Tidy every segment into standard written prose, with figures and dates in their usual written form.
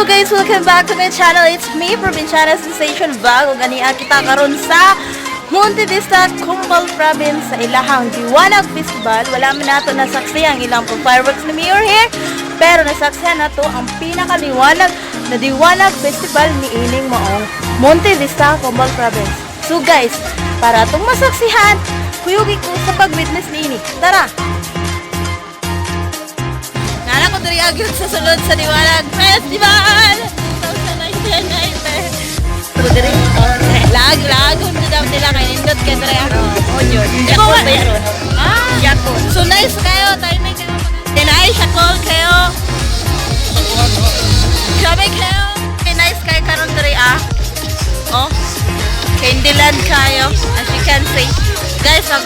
Hello guys! Welcome back to my channel. It's me, Provinciana Sensation Vlog. Ug ania kita karon sa Monte Vista, Cumbal Province sa ilahang Diwanag Festival. Wala man nato nasaksi ang ilang fireworks ni Mayor here, pero nasaksihan nato ang pinakaliwanag na Diwanag Festival ni ining maong Monte Vista, Cumbal Province. So guys, para atong masaksihan, kuyugi ko sa pag-witness niini. Tara! Nana ko diri agyud sa sulod sa Diwanag Festival! 2019. Pero diri lag lag ko daw nila kay nindot kay diri ako. Oh, yun. Ikaw Yakot ba yun? Ah, Yakot. so nice kayo, timing kayo. Tinay siya call kayo. Grabe kayo. Okay, nice kayo karon diri ah. Oh. Candyland kayo, as you can see. Guys, mag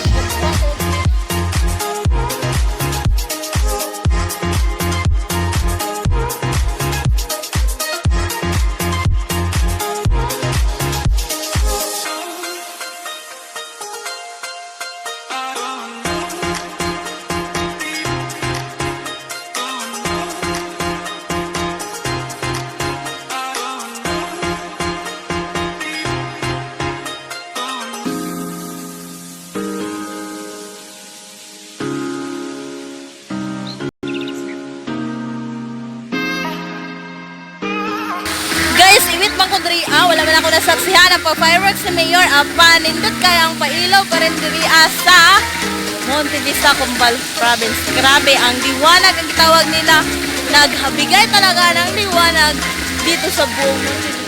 Guys, iwit man ko diri ah, wala man ako nasaksihan ang pa-fireworks ni Mayor. Apan, nindot kaya ang pailaw pa rin diri ah, sa Monte Vista, Cumbal Province. Grabe, ang liwanag ang gitawag nila. Naghabigay talaga ng liwanag dito sa buong Monte Vista.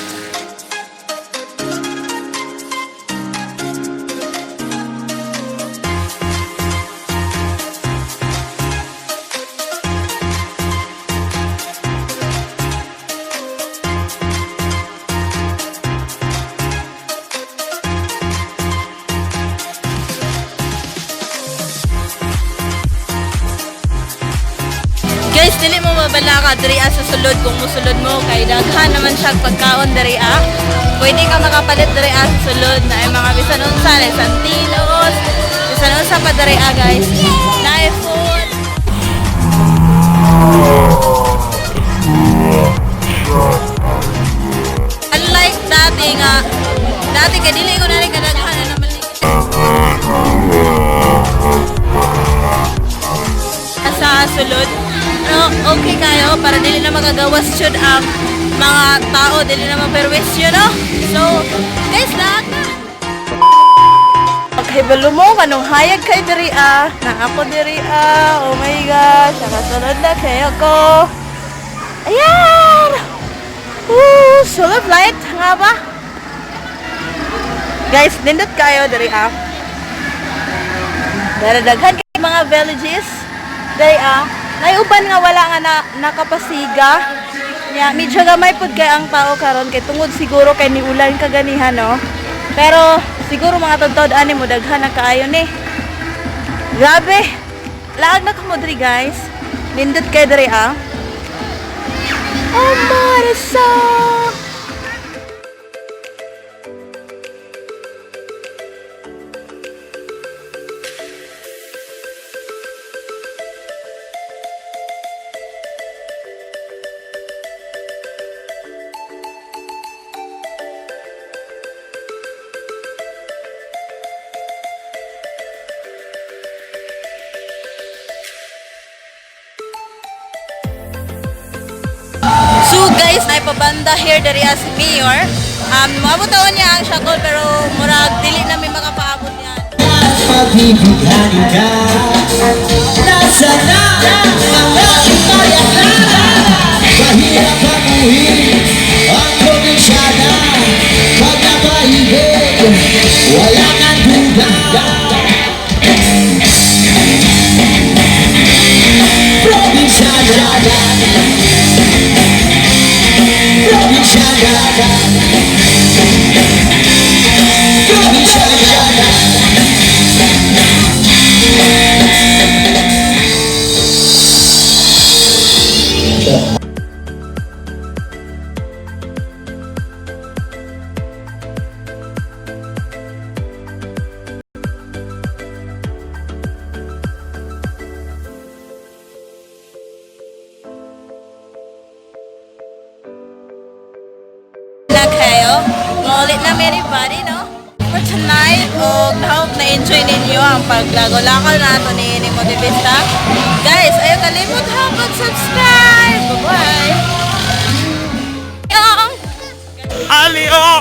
Guys, dili mo mabala ka diri ah, sa sulod kung musulod mo kay daghan naman siya pagkaon diri ah. Pwede ka makapalit diri ah, sa sulod na ay mga bisan unsa na santilos, bisan unsa pa diri ah, guys. Naay food. Unlike dati nga, dati kay dili ko na rin kadaghan na naman sa sulod. No, okay kayo para dili na magagawas jud ang mga tao, dili na maperwisyo, no? So, guys, lahat na. Pagkahibalo mo, kanong hayag kay diri ah. Na ako diri ah. Oh my gosh, nakasunod na kayo ko. Ayan! Woo! Solar light nga ba? Guys, nindot kayo diri ah. Daradaghan kay mga villages. Day ah, naiuban nga wala nga na, nakapasiga. Nya, medyo gamay pud kay ang tao karon kay tungod siguro kay niulan kaganihan no. Pero siguro mga todtod ani mo daghan na kaayo ni. Grabe. Laag na kamo diri guys. Nindot kay diri ah. Amor So guys, may pabanda here diri as mayor. Moabot taon niya ang syakol pero murag dili na may makapaabot niya. Pagbibigyan ka. Nasaan na ang aking payakana? Mahirap pamuhin ang probinsyana. Pag napaibig, wala kang duda. Probinsyana. Probinsyana. Probinsyana. Na anybody, no? For tonight, og hope na enjoy ninyo ang paglagaw-lakaw nato ni Monte Vista. Guys, ayaw kalimot ha mag-subscribe. Bye-bye! Yung Ali, oh!